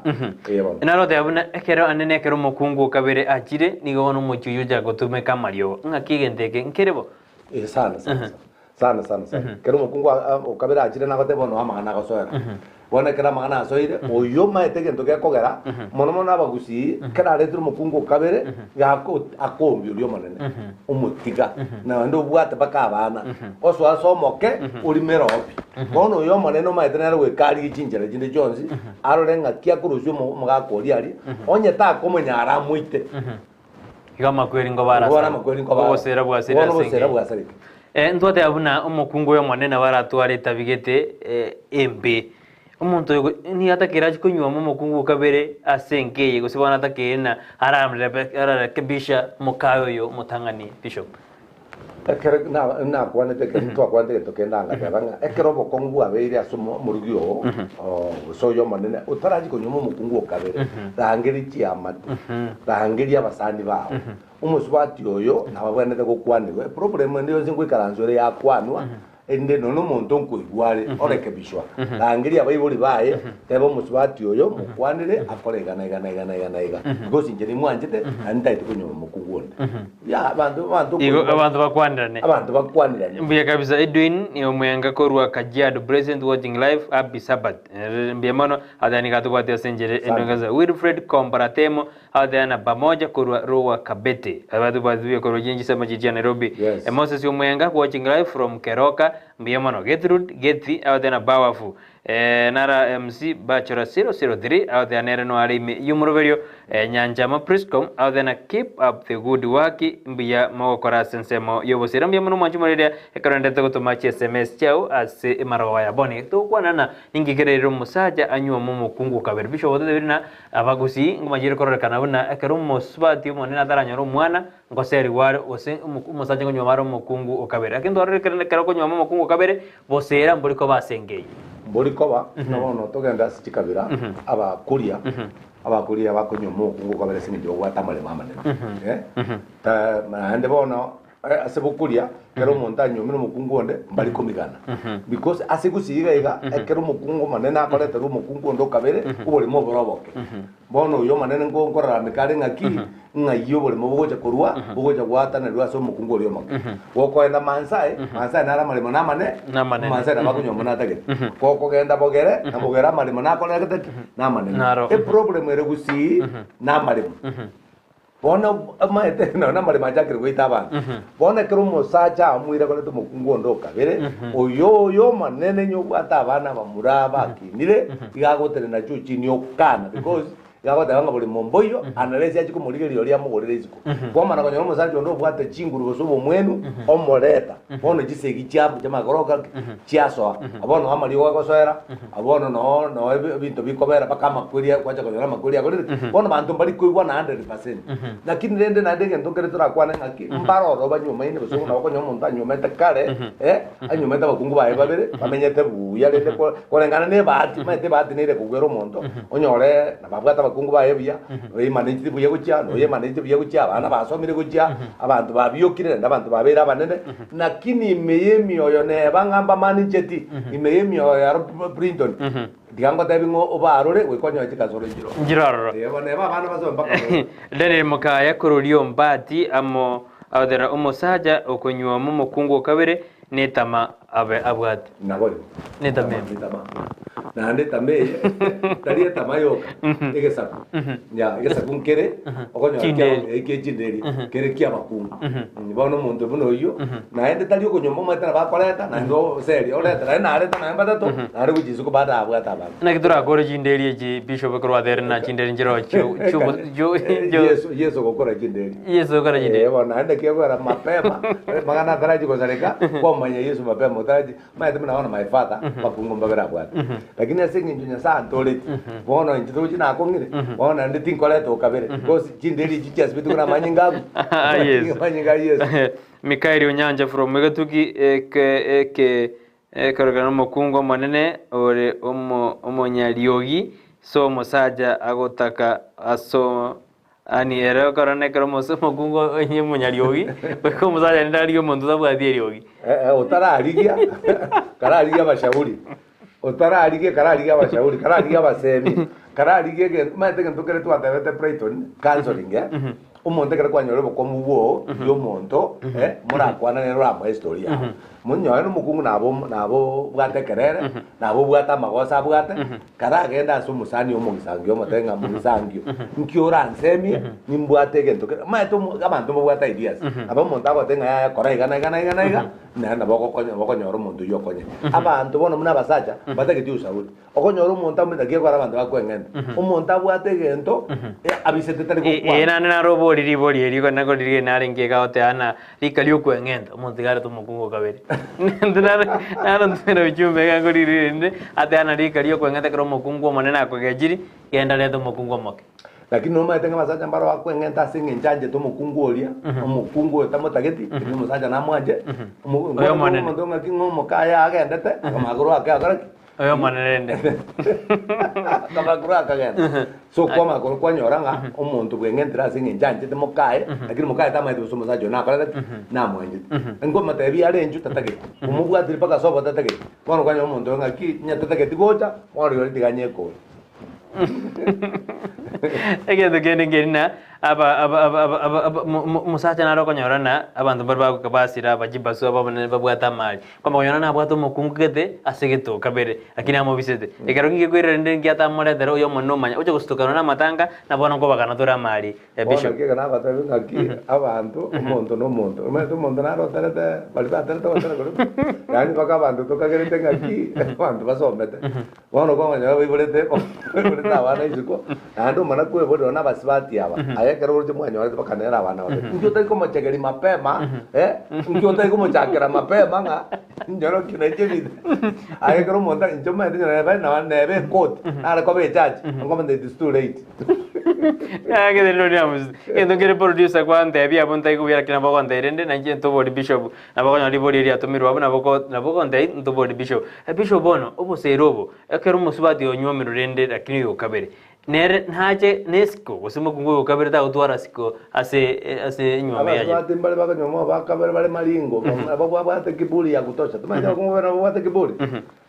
Eh, bono. Naro oteba buna ekero ande nekero omokungu o kabere achire, nigo bono omochie oyio ochaka gotumeka amariogo. Ng'aki egento eke nkere bo? Eh, sana sana sana. Sana sana sana. Ekero omokungu o kabere achire nagoteba bono amang'ana agosoera. Bono ekero amang'ana asoire, oyio omaete egento gekogera, mono mono abagusii, ekero aretire omokungu o kabere, iga ako- akombia oria omonene, omotiga, naende obwate mpaka abana, osoa ase omoke, orimere oo pi. Bono oyo omonene omaete nere goika arigie chinchera chinde chionsi, arore ng'aki akorusia omo- omogaka oria aria, onye takomonyara amoite. Igo amakweri nkobara Nkobara ase- amakweri nkobara. Obosera bwasire Bono ase obosera engencho. bwasareke. Eh, ntwateba buna omokungu oyo omonene nabo aratware etabigete eh, embe. Omonto oyo go- nigo atakeire achie konyuoma omokungu o kabere ase enka eye gose bono atakeire na aramrebe ararekebisha mokaye oyo omotang'ani bishop. Ekero na- nakwanete ekero ntwakwanete egento kende angateba ng'a ekero obokong'u bwabeire ase omo- omorugi oo oo, gose oyo omonene otarachie konyuoma omokungu o kabere, rangeria chiamate, rangeria abasani bao. Omosubati oyo nababwenerete gokwanerwa, eproblem ende yonsi ngoikaransa ore yakwanwa, erinde nonya omonto nkoigwa are, orekebishwa. Rangeria abaibori baye, teba omosubati oyo mokwanere akore iga na iga na iga na iga na iga, because inche nimwanchete naende ntagete konyuoma omokungu onde. Ya, abanto abanto Igo nkoigwa abanto bakwanerane. abanto bakwanerane. Mbuya kabisa Edwin Omwenga korwa Kajiado present watching live happy Sabbath. Eh, Mbuya mono athani nigo atobwate ase enchera Asante. endonge Wilfred Komboratemo Abateana pamoja korwa Lower Kabete. Abatu bathuye korwa chinsemo chia Nairobi. Yes. Eh, Moses Omwenga watching live from Keroka. Mbuya mono. Gertrude Gethi abateana powerful. Eh, Nara MC Bachelor 003 abateana ere no are ime y'omoroberio. Eh, Nyanchama Priscom abateana keep up the good work. Mbuya mogokora ase ensemo y'obosira. Mbuya mono mwanchi moreria ekero ndete gotoma chi SMS chiao ase emarogoba ya bono. Togokwanana ninki kererire omosacha anyuome omokungu kabere. Bishop ototebire na Abagusii nkomanyeire kororekana buna ekero omosubati omonene ataranyora omwana, ngoserigwa are, gose omosacha nkonyuoma are omokungu o kabere. Lakini twarorire ekero ekero okonyuoma omokungu o kabere, bosera mbori koba ase enka eyio. Mbori koba, buna bono togende ase chikabira, abakuria, abakuria bakonyuoma omokungu o kabere ase eng'encho babwate amaremo amanene. Eh, ta naende bono Ase bokoria, ekero omonto anyuomire omokungu onde, mbari komigana. Because ase gusii iga iga, ekero omokungu omonene akoreterwa omokungu onde okabere, oboremo obore oboke. Bono oyio omonene nko nkorarameka are ng'aki, ng'ai oboremo bogocha korwa, bogocha goatanerwa ase omokungu oria omoke. Gokoenda Maasai, Maasai naro amaremo namane, Namanene. Maasai nabo akonywa mono atagete. Gokogenda Bogere, na Bogere amaremo nakoregete ki? Namanene. Naro. Eproblem ere gusii, namaremo. Bono omanyete nonya namaremo achakire goita abanto. Bono ekero omosacha amoire akorete omokungu onde o kabere, oyo oyo omonene onye obwate abana abamura abakinire, iga agotenena juu chini okana because. Iga agoteba ng'a borimo mboiyo, unless achie komorigereria oria amogorere isiko. Kwamana konyora omosacha onde obwate chinguru gose obomwenu, omoreta, bono chisegi chia chiamagoro gaki chiasoa. Bono amariogo agosoera, bono noo noo ebinto bikobera mpaka amakweri gwacha konyora amakweri akorire ki? Bono abanto mbari koigwana 100%. Lakini rende naende egento nkere torakwane ng'aki, mbare ororo banywomaine gose nabo okonyora omonto anywomete kare, anyuomete abakungu baye babere, bamenyete buya rende ko- koreng'ana na ebahati, omanyete ebahati nere ekogwera omonto, onyore nababwate abakungu baye buya, oyoemanechete buya gochia, na oyoemanechete buya gochia, abana basomire gochia, abanto babiokire naende abanto babeire abanene, lakini ime y'emioyo neba ng'a mbamanecheti, ime y'emioyo yaro Brinton, tiga ngotebi ng'a obarore goika onyore chikasoro nchiroo. Nchiroo aroro. Eeh bono neba abana basome mpaka bono. Daniel Mokaya korwa Ombati amo Agotera omosacha okonyuoma omokungu o kabere netama abe abwate. Naboigo. Netama eye. Netama. Naende etama eye tari etama yoka, egesaku. Ya, egesaku nkere okonyora Chinderi. kia eh, chinderi kere kia abakungu. Bono omonto buna oyio, naende tari okonyuoma omanyete nabo akoreta, naende oseri orete, naende narete naende batato, naende gochia isiko bado abwate abande. Naki torakore chinderi echi Bishop ekero gwaterire na chinderi nchiroo chio chio chio chio Yeso, Yeso gokora chinderi. Yeso okora chinderi. Eh, bono naende kiagwera mapema, amang'ana atarachi gosareka, kwamanya Yeso mapema otarachi, omanyete buna bono my father, bakungu mbabere abwate. Lakini ase eng'encho Nyasaye antoreti, bono inche togochi nakong'ire, bono naende tinkoreta okabere, because chinderi echi chiasibetwe buna amanyinga abwo, Ah, Yeso. amanyinga a Yeso. Mikaeli Onyancha from Egetugi eke eke ekerokero nomokungu omonene ore omo omonyariogi so omosacha agotaka aso Yaani ere okorora ekero omose omokungu onye omonyariogi, goika omosacha naende arigie omonto otabwati eriogi. Eh, eh, otararigia kararigia abashauri otararigia kararigia abashauri kararigia abasemi kararigia egento omanyete egento kere twatebete Brighton counseling eh omonto ekero kwanyora obokongu bwoo ya omonto eh morakwana nere oramoe estory yao monyore na omokungu nabo nabo obwate ekerere nabo obwate amagoso abwate Karagende ase omosani omogisangio omotebi ng'a mogisangio, nki oransemie nimbwate egento kere. Omanyete omo abanto mbabwate ideas. Nabo omonto agoteba ng'a yaya kora iga na iga na iga na iga, naende nabo ogokonya okonyora omonto oyio okonye. Abanto bono buna abasacha, mbatageti ushauri. Okonyora omonto amanyete naki ekogera abanto bakweng'enta. Omonto abwate egento, abisete tari Ee gokwana. naende naro obori ribori erio igo nako riria narenge iga goteba ng'a Rika ri'okweng'enta, omonto iga arete omokungu o kabere. Nento naro naro ntumire ujumbe iga nkorire rende, ateba ng'a rika ri'okweng'enta ekero omokungu omonene akogechiri, genda reta omokungu omoke. Lakini nomaete ng'a abasacha mbaro bakweng'enta ase eng'encho anchete omokungu oria, omokungu oyo tamotageti, lakini omosacha namwanche, omo- Oyo omonene. omonto ng'aki ng'a omokaye agendete, akamagoro ake akore ki? Oyo omonene rende. Akamagoro akagenda. So kwamanya korwa kwanyora ng'a omonto bweng'entire ase eng'encho anchete mokaye, lakini mokaye tamanyeti gose omosacha oyo nakorete ki? Namwanchete. Nkomotebia are inchuo tatageti, omobwatire mpaka sobo tatageti, bono kwanyora omonto oyo ng'aki onye tatageti gocha, bono rirorio tiga anyekore. Egento kende nkeri na aba aba aba aba aba aba mo- mo- omosacha nare okonyora na abanto mbare bagoka basira abajibasu aba abanene babwate amari. Kwamanya konyora nabwate omokungu gete ase egetoka kabere, lakini amobisete. Ekero ngekoirera rende nki atamoretere oyo omonene omanya, oche gosutokana namatanga, na bono nkobagana tore amari ya Bono bishop. naki ekero nagotebi ng'aki abanto, omonto na omonto, omanyete omonto naro oterete, baria baterete gotera korwa, yaani mpaka abanto tokagerete ng'aki, abanto basomete. Bono okonyora baiborete baiborete abana isiko, naende omana kweborera na abasubati aba, aye ekero oroche mwanyorete mpaka nere abana babere. Inki otari komochegeria mapema, eh, inki otari komochakera mapema ng'a nyorokia nainche ebinto. Aye ekero omonto inche omanyete onye neba neba neba ekoti, nare koba echachi, nkomanya it is too late. Egento nkere producer kwantebia abwo ntari kobuya lakini nabo ogontebia rende nainche ntobori bishop Nabo okonyora ribori eri riatomirwe abwo, nabo oko nabo ogontebia ntobori bishop. Bishop bono, oboseera obo, ekero omosubati onywomirwe rende lakini oyo o kabere, nere nache nesiko gose omokungu oyo o kabere tagotwara siko ase ase enywomo yaye. Abasubati mbare bakonyuoma ba kabere bare maringo, nabo babwate kiburi ya kutosha. Tomanyeti abakungu babere nabo babwate kiburi?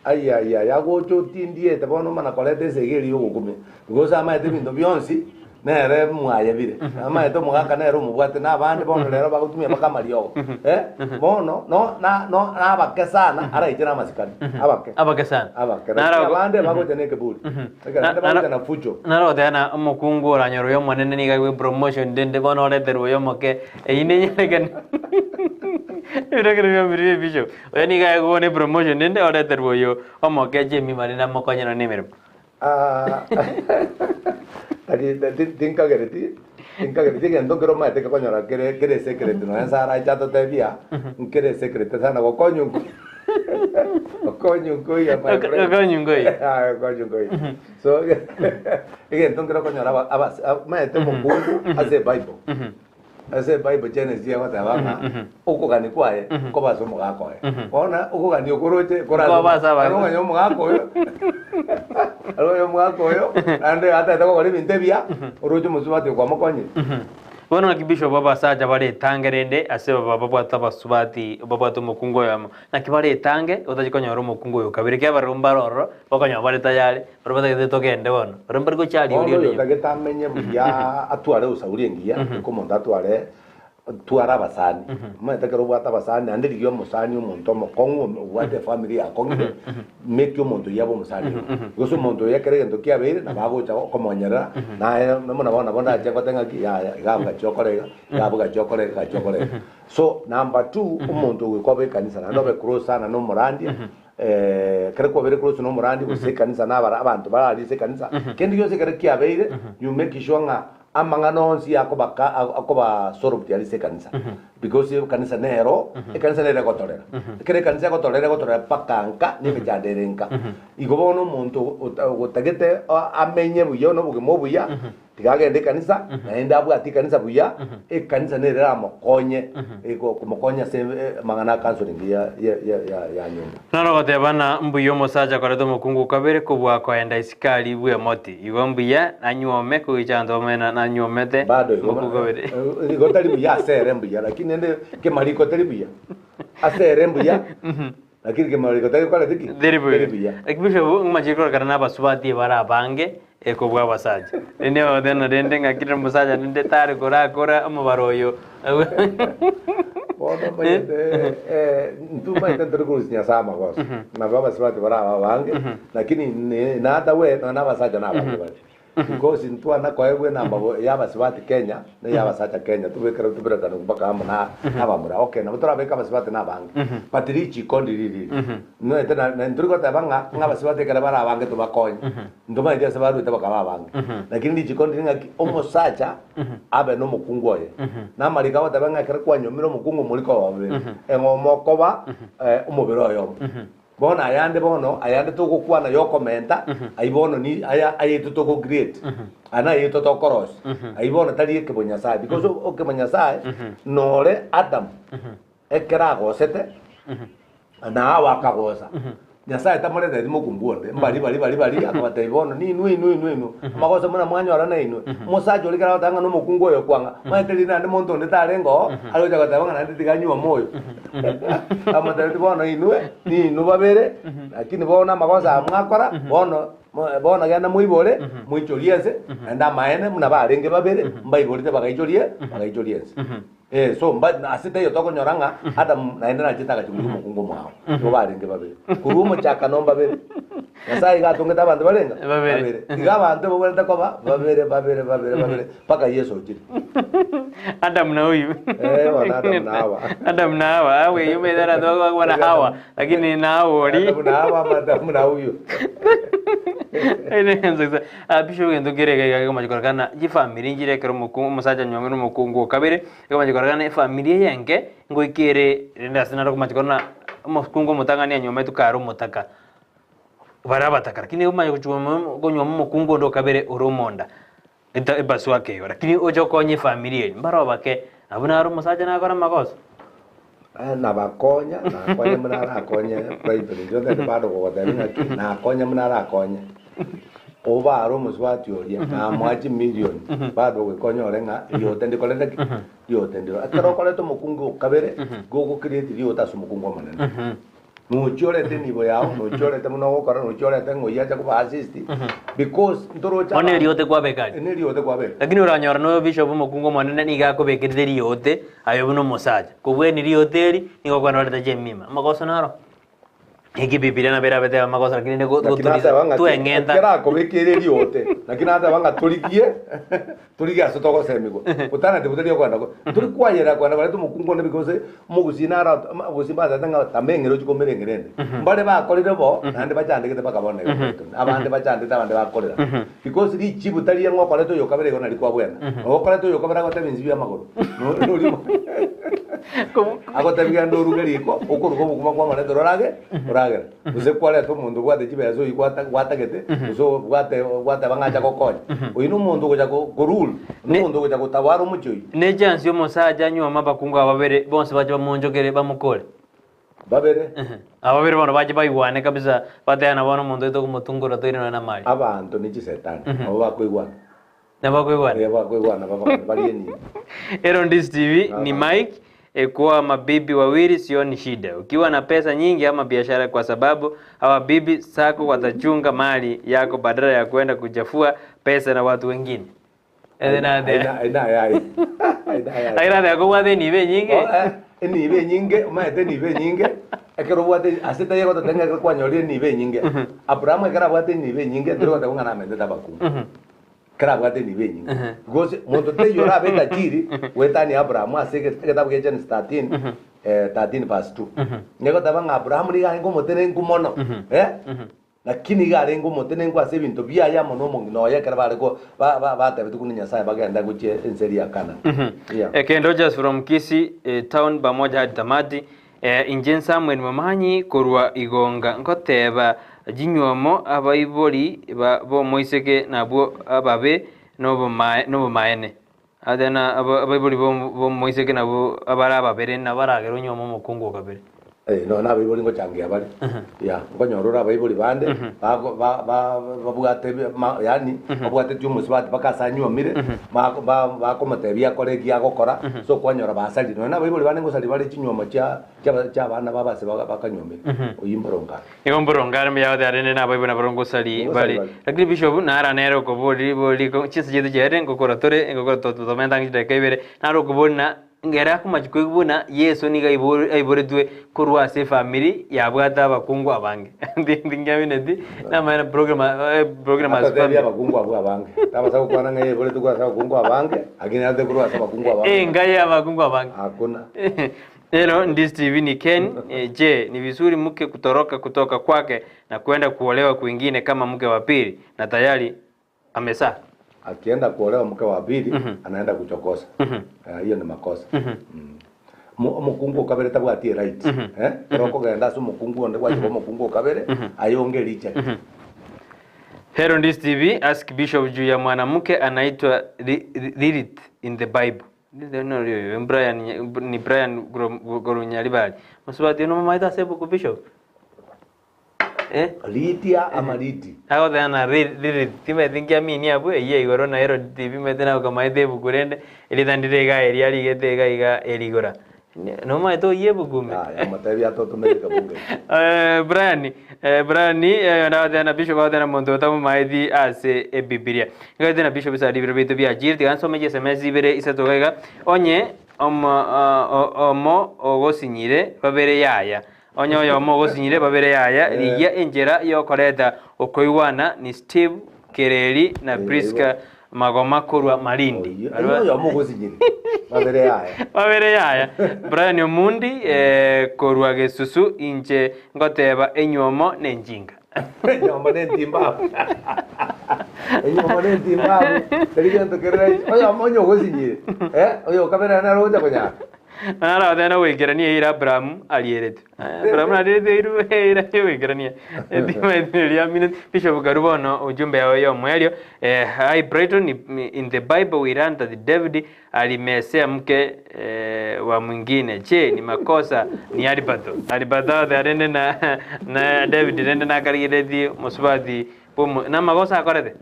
Ayayaya, agocha otindiete bono omana koreta esegi eria y'ogokumia, gose amaete ebinto bionsi nere mwaye bire, amaete omogaka nere omobwate, na abande bono rero bagotumia mpaka amariogo eh, bono no na no nabake sana araiche na amasikani, abake. Abake sana. Abake, Naro lakini ago- abande bagocha na ekeburi, ekero Na- naende naro- bagocha na fujo. Naro goteba na omokungu oranyore oyo omonene nigo aigwe promotion rende bono oreterwe oyo omoke, eyio nenyarekane. Ebirogo biambire bishop. Oyo nigo aegwe ne promotion rende oreterwe oyo omoke Jemima rende amokonye nonya nemeremo. Ah, Tari tinkagereti, tinkagereti egento nkere omanyete gekonyora kere kere secret nonya nse arache atotebia, nkere secret sana gokonywa nko gokonywa nkoiyo my friend. Gokonywa nkoiyo. Aye gokonywa nkoiyo. So egento nkere okonyora aba abas omanyete omokungu ase ebible, ase ebible Genesis egoteba ng'a okogania kwaye nkoba ase omogaka oye. Bono okogania okwo oroche kore ase Nkoba ase omo- abanto. ekero okonyora omogaka oyo ekero okonyora omogaka oyo naende atagete gokora ebinto ebiya, oroche omosubati oyo kwamokonyire. Bono naki bishop abasacha baretange rende ase baba babwate abasubati babwate omokungu oyomo, naki baretange otachi konyora omokungu oyo kabere ekiagera barabwo mbare ororo bakonyora bare tayari baria batagete togende bono baria mbari gocharia Bono oria oyo onde. otagete amenye buya atware usauri engiya, goika omonto atware Twara abasani, omanyete ekero obwate abasani naende rigia omosani omonto omokong'u ome obwate efamiri yakong'ire, make omonto oyio abe omosani oo. Gose omonto oyio ekero egento kiabeire nabo agocha gokomonyerera, naye buna bono nabo ndache ngote ng'aki yaya iga abwo gachia okore iga, iga abwo gachia okore iga gachia okore iga. So number two, omonto ogoika obe ekanisa naende obe close sana na omorandia, ekero kwabeire close na omorandia gose ekanisa na abara abanto bare ase ekanisa, kende gionsi ekero kiabeire, you make sure ng'a Amang'ana onsi akobaka akoba solved aria ase ekanisa because ekanisa nero ekanisa nere egotorera ekero ekanisa egotorera egotorera mpaka nka na emechando ere nka igo bono omonto ota otagete amenye buya na obogima obuya tiga agende ekanisa naende abwate ekanisa buya ekanisa nere eramokonye ego komokonya ase amang'ana a counselling ya ya ya ya nyomba. Naro goteba ng'a mbuya omosacha koreta omokungu kabere kobua koenda isiko aria bw'emoti. Igo mbuya nanyuome kogicha abanto bamanye na nanyuomete Bado igo omokungu kabere. igo tari buya ase ere mbuya lakini ende kemariko teri buya ase ere mbuya lakini kemariko tari koreti ki? Teri buya. Teri buya. Lakini bishop ng'amachire kororekana na abasubati bare abange kobua abasacha. Rende ogoteba rende ng'aki rende omosacha rende tari korakora omobaro oyo. Bono omanyete intwe omanyete ntori korusia Nyasae amagoso, nabo abasubati bare aba abange, lakini in other way nonya na abasacha na abange bare. Because ntwana koegwa enamba bo ya abasubati Kenya, na eya abasacha Kenya, tobekere toberekane mpaka amo na abamura. Okay, nabo torabeke abasubati na abange, but richiko ndiri riri. Noete na na ntori goteba ng'a ng'a abasubati ekero bare abange tobakonye, ntomaeti ase baruete bakaba abange. Lakini richiko ndiri ng'aki omosacha abe nomokungu oye. Na amariko agoteba ng'a ekero kwanyomire omokungu omoriko obo babere, eng'oma okoba omobere oyomo. Bono ayande bono, ayande togokwana yokomenta, ayio bono ni aya ayaito togo create, aya nayaito tokorosia, ayio bono tari ekebonyasae because okebonyasae nore Adam ekero agosete, na Hawa akagosa, Nyasae tamoreneti mokungu onde, mbari bari bari bari akabatebia bono ninwe inwe inwe inwe, amagoso buna mwanyora nainwe. Omosacha oria ekero agoteba ng'a nomokungu oyo kwang'a, omanyete riria naende monto onde tarenge oo, are gocha goteba ng'a naende tiga anywe omoyo. Amotebetie bono inwe, ninwe babere, lakini bono amagoso aya mwakora, bono bono genda moibore, moichorie ense, naende amaene buna barenge babere, mbaiborete bagaichorie bagaichoria ense. Eh, so mba ase taiyo tokonyora ng'a Adamu naende nachete agachia korigia omokungu omwao. Nigo barenge babere. Korwa omochakano mbabere. Nyasaye iga atongete abanto barenga? Babere. Iga abanto babwenerete koba babere babere babere babere mpaka Yeso ochire. Adam na huyu. Eh, bono Adamu na Hawa. Adam na Hawa. Awe yume dara to kwa na Hawa. Lakini na Hawa ori. Adamu na Hawa ama Adamu na huyu. Bishop egento kere iga iga gekomacha kororekana chifamiri nchire ekero omokungu omosacha anyuomire na omokungu o kabere, egomacha kororekana efamiri eye enke ngoika ere rende ase naro okomacha korora ng'a omokungu omotang'ani anyuometwe kare omotaka, bare abataka lakini omanye gochia konyuoma omokungu onde o kabere ore omonda, eta epaswaka eywo lakini oche okonye efamiri eria, mbare obake, abwo naro omosacha nakore amagoso. Nabakonya, nakonya buna arakonye private, inche otagete bado kogotebia ng'aki, nakonya buna arakonye, obare omosubati oria, namoa chimilioni, bado goika onyore ng'a riote ndikorete ki? Riote ndiro. Ekero okorete omokungu o kabere, igo ogo create riote ase omokungu omonene. Nochia orete enibo yao, nochia orete buna ogokora, nochia orete ng'a oyio ache koba assist, because ntoroche Bono eriote kwabeka aria. Neriote kwabeka. Lakini oranyora noyo bishop omokungu omonene nigo akobekerete riote aye buna omosacha. Kobweni riote eri, nigo okogenda orete chemima. Amagoso naro. Eki Bibilia nabo erabete amagoso lakini nigo Naki goturiza nateba ng'a tweng'enta. ekero akobekeire eriote, naki nateba ng'a torigie torigie ase togosemigwa. Otanati botari okoenda ko tori kwayerera koenda koreta omokungu onde because omogusii naro abagusii mbatebete ng'a tama eng'era ochie komera eng'era ende. Mbare bakorire bo naende bachandegete mpaka bono iga Brighton. Abande bachandete abande bakorera. Because richibu tari ng'a okorete oyo okabere igo nari kwabwena. Nabo okorete oyo okabere agotebia insibi amagoro. No- nori Agotebi genda oruge riko, okoruga obokima kw'amaretero orage, oragere. Gose kwareta omonto obwate chibesa oyio gwata gwatagete, gose obwate gwateba ng'a acha gokonya. Oyio na omonto ogocha ko korule, na Ne- omonto ogocha gotawara omochie oyio. Ne chance y'omosacha anyuome abakungu aba babere, bonsi bache bamoonchokere bamokore. Babere. Aba babere bono bache baigwane kabisa, bateana bono omonto oito okomotungora toire nonya namari. Abanto ne chisetani, nabo bakoigwana. Nabakoigwana. Eh, bakoigwana baba barie nini. Erondis TV ni Mike eh, kuoa mabibi wawili sioni shida ukiwa na pesa nyingi ama biashara, kwa sababu hawa bibi zako watachunga mali yako badala ya kwenda kuchafua pesa na watu wengine. Ere nade. Aina aina yaye. Aina yaye. Lakini nade akobwate enibo enyinge. Oh, eh, enibo enyinge, omanyete enibo enyinge, ekero obwate ase tari egototebia ng'a ekero kwanyorire enibo enyinge. Abrahamu ekero abwate enibo enyinge, tori goteba ng'a namentete abakungu. Ekero abwate enibo enyinge. Because monto taiyo orabe etajiri goetania Abrahamu ase ege- egetabu gia Genesis 13, eh, 13 verse 2. Negoteba ng'a Abrahamu nigo arenge omotenenku mono, eh, lakini iga arenge omotenenku ase ebinto biaye amo na omong'ina oye ekero bare ko ba- ba- batebetigwe na Nyasaye bagende gochia ense eria ya Canaan. Yeah. Ken Rogers from Kisii eh, town pamoja hadi tamati Eh, inche Samuel Momanyi korwa Igonga ngoteba chinywomo abaibori ba b'omoiseke nabwo ababe noboma nobomaene. Ate na aba abaibori bo b'omoiseke nabwo abare ababere nabaragere onyuome omokungu o kabere. Eh, nonya nabaibori ngochangia bare ya nkonyora ore abaibori bande bago ba ba babwate ma yaani babwatetie omosubati mpaka ase anyuomire bako ba bakomotebia akore eki agokora so kwanyora basarire. Nonya nabaibori bande ngosari bare chinyuomo chia chia chia abana babo ase baga bakanyuomire, oyio mboronge are. Nigo mboronge are mbuya goteba rende nabaibori nabarobwo ngosari Ngosari bare. bare. Lakini bishop nara nere okobori bori ko chinsa chiaito chiaerire ngokora tore ngokora to tomenta ang'e chidakika ibere, naro okobori na Ngere akomachi koigwa buna Yeso nigo aiboretwe korwa ase efamiri yabwate abakungu abange. Tingamineti namaene program program as Atatebia family. abakungu abwo abange. Tabasa gokwana ng'a yaiboretwe korwa ase abakungu abange, lakini arete korwa ase abakungu abange. Enka ya abakungu abange. Hakuna. Hello, Ndis TV ni Ken. Eh, Je, ni vizuri mke kutoroka kutoka kwake na kwenda kuolewa kwingine kama mke wa pili na tayari amezaa? Akienda kuolewa mke wa pili anaenda kuchokosa. Eh, hiyo ni makosa. Mm. Mo- Omokungu okabere tabwati eright. Eh? Ekero okogenda ase omokungu onde gwachika omokungu okabere ayonge reject. Hello Ndis TV, ask Bishop juu ya mwanamke anaitwa Li- Li- Lilith in the Bible. Lilith no rioyo, Brian ni Brian Gorunyaribari. Musubati no mamaita ase ebuku Bishop. Eh? Lidia ama Lidi. Agoteba na Lilith, timanyeti nkiaminia abwo, eyio ya igoro na Herod tibimanyete na okamaete ebuku rende, erieta ndire iga eria arigete iga iga erigora. Nomaete oyio ebuku ime? Yaya, motebie atotomere ekebungo ekio. Eh, Brian, eh, Brian, eh, ndagoteba na Bishop agoteba na monto otamomaeti ase Ebibilia. Ngoteba na Bishop ase ribero biaito biachire, tiga nsome chiSMS ibere isato iga iga, onye omo omo ogosinyire babere yaya. Onye oyomo ogosinyire babere yaya, rigia enchera y'okoreta okoigwana ni Steve Kereri na Prisca Magoma korwa Malindi. Oyio onye oyomo ogosinyire babere yaya. Babere yaya. Brian Omundi eh, korwa Gesusu inche ngoteba enywomo nenjinga. Enyomba nentimbabu. Enyomba nentimbabu. Teri gento kere rahisi. Oyomo onye ogosinyire. Eh, oyo okabere nere ogocha konyara. Naro oteba goikerania eira Abrahamu arieretwe. Abrahamu narieretwe eira eira yogoikerania. Etima Bishop Karu bono ujumbe yao yomoerio. Eh, hi Brighton, in the Bible we learn that David alimesea mke eh, wa mwingine. Je, ni makosa ni Alibato. Alibato oteba rende na na David rende nakarigeretie mosubati bwomo namagosa akorete.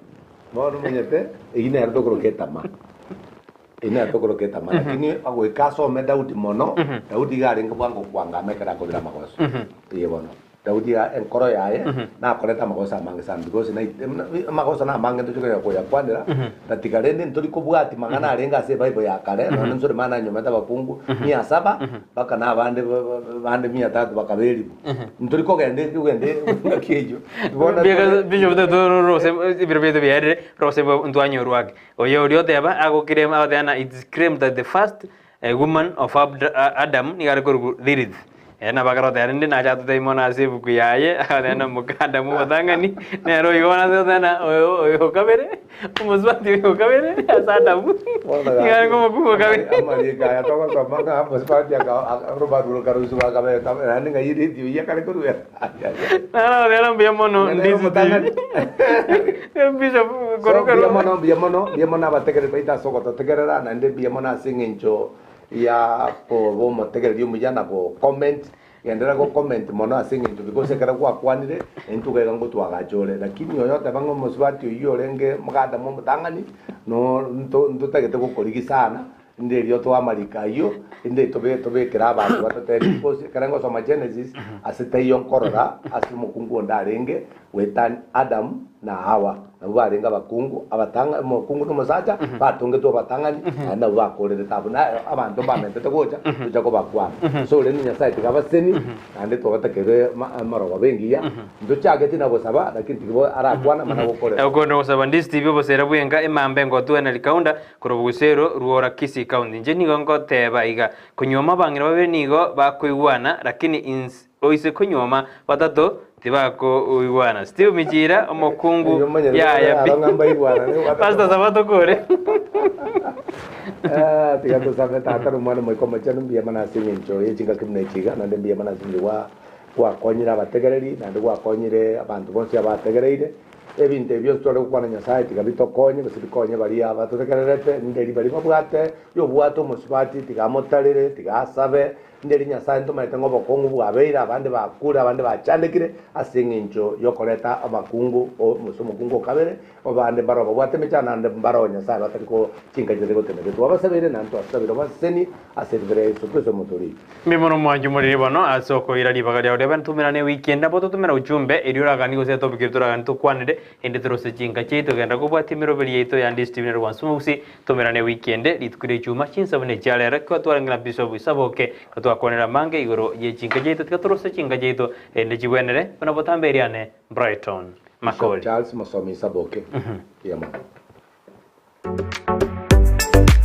Bono omanyete, eyio nere tokoroka etama. Eyio nere tokoroka etama. Lakini goika asome Daudi mono, Daudi iga arenge bwango kwangama ekero akobira amagoso. Eye bono. Daudi enkoro yaye nakorete amagoso amange sana because amagoso namange ntochi konyara koyakwanera, tatiga rende ntori kobwati mang'ana arenge ase ebible ya kare, nonya Sulemani anyomete abakungu mia saba, mpaka na abande bande mia tatu bakaba elifu. Ntori kogenda kogenda engaki eyio. Bono Because Bishop rose ebiro biaito biarire rose ntwanyorwa ake. Oyo oria oteba agokire agoteba ng'a it's claimed that the first woman of Adam nigo are korokwa Lilith. Ere nabo akaroteba rende nache atotebie mono ase ebuku yaye, akateba ng'a moka Adamu omotang'ani, nere oyo bono ase goteba ng'a oyo oyo o kabere, omosubati oyo o kabere ase Adamu, nigo arenge omokungu o kabere. Amariiko aya togosoma ng'a omosubati orobaru rokaruswa akabeka naende ng'a Lilith oyio akare korwa Naro agoteba mbuya mono Ng'a nere ndisi omotang'ani. Bishop So, koruka mbuya mono mbuya mono mbuya mono abategereri baito ase ogototegerera naende mbuya mono ase eng'encho ya koba omotegereri omuya na go comment genderera go comment mono ase eng'encho because ekero gwakwanire intwe iga ngotwagacha ore lakini oyo oteba ng'a omosubati oyio orenge moga Adamu omotang'ani no nto ntotagete gokorigia sana Inde erio toe amariko ayio, inde tobe tobekere abanto batotebi because ekero ngosoma Genesis ase taiyo nkorora ase omokungu onde arenge goetania Adam na Hawa nabwo barenge abakungu abatang'a omokungu na omosacha batongetwe abatang'ani naende nabwo bakorerete abwo na abanto mbamentete gocha tocha kobakwana. So rende Nyasaye tiga abaseni naende twabatakere amarogoba engiya ntochageti na gosaba lakini tiga arakwana mana gokorera. Okonde gosaba ndisi tibi obosera bwenka emambe engotu Henry Kaunda Korwa bogusero rw'ora Kisii County. Inche nigo ngoteeba iga, Konyuoma abang'ina babere nigo bakoigwana, lakini ins oise konyuoma batato tibakoigwana. Steve Michira, omokungu Eyio omanyete yaya pi. aro ng'a mbaigwanane, batato. Pastor saba tokore. Ah, tiga tosabe tata na omwana omoika omochenu mbuya mono ase eng'encho ye chingaki buna echi iga naende mbuya mono ase eng'encho gwa gwakonyire abategereri naende gwakonyire abanto bonsi abategereire Ebinto ebi bionsi tware gokwana Nyasae tiga bitokonye, gose bikonye baria abatotegererete, nderi baria babwate oyobwate omosubati, tiga amotarere, tiga asabe, nderi Nyasae ntomaete ng'a obokong'u bwabeire, abande bakure, abande bachandekire ase engencho y'okoreta abakungu gose omokungu o kabere, abande mbaro babwate emechando naende mbaro Nyasae batari ko chinka chitari gotenena. Twabasabeire naende twasabire obaseseni ase ribero ya Yeso Kristo Omotoori oito. Mbuya mono mwanche omoriri bono ase okoira ribaga riao riabe ntumerane ewiki ende nabo totomera ujumbe erio oraganie gose etopic eria toraganie tokwanere ende torose chinka chiaito genda kobwatia emeroberi yaito ya Ndisi TV na Rwansu Mogusi tomerane ewiki ende rituko ria echuma chinsa buna echia rero ekero twarenge na Bishop Isaboke ekero twakwanire amange igoro ye chinka chiaito tiga torose chinka chiaito erinde chigwenere buna botambe eriane Brighton Bishop Makori. Charles Mosomi Isaboke, mbuya mono.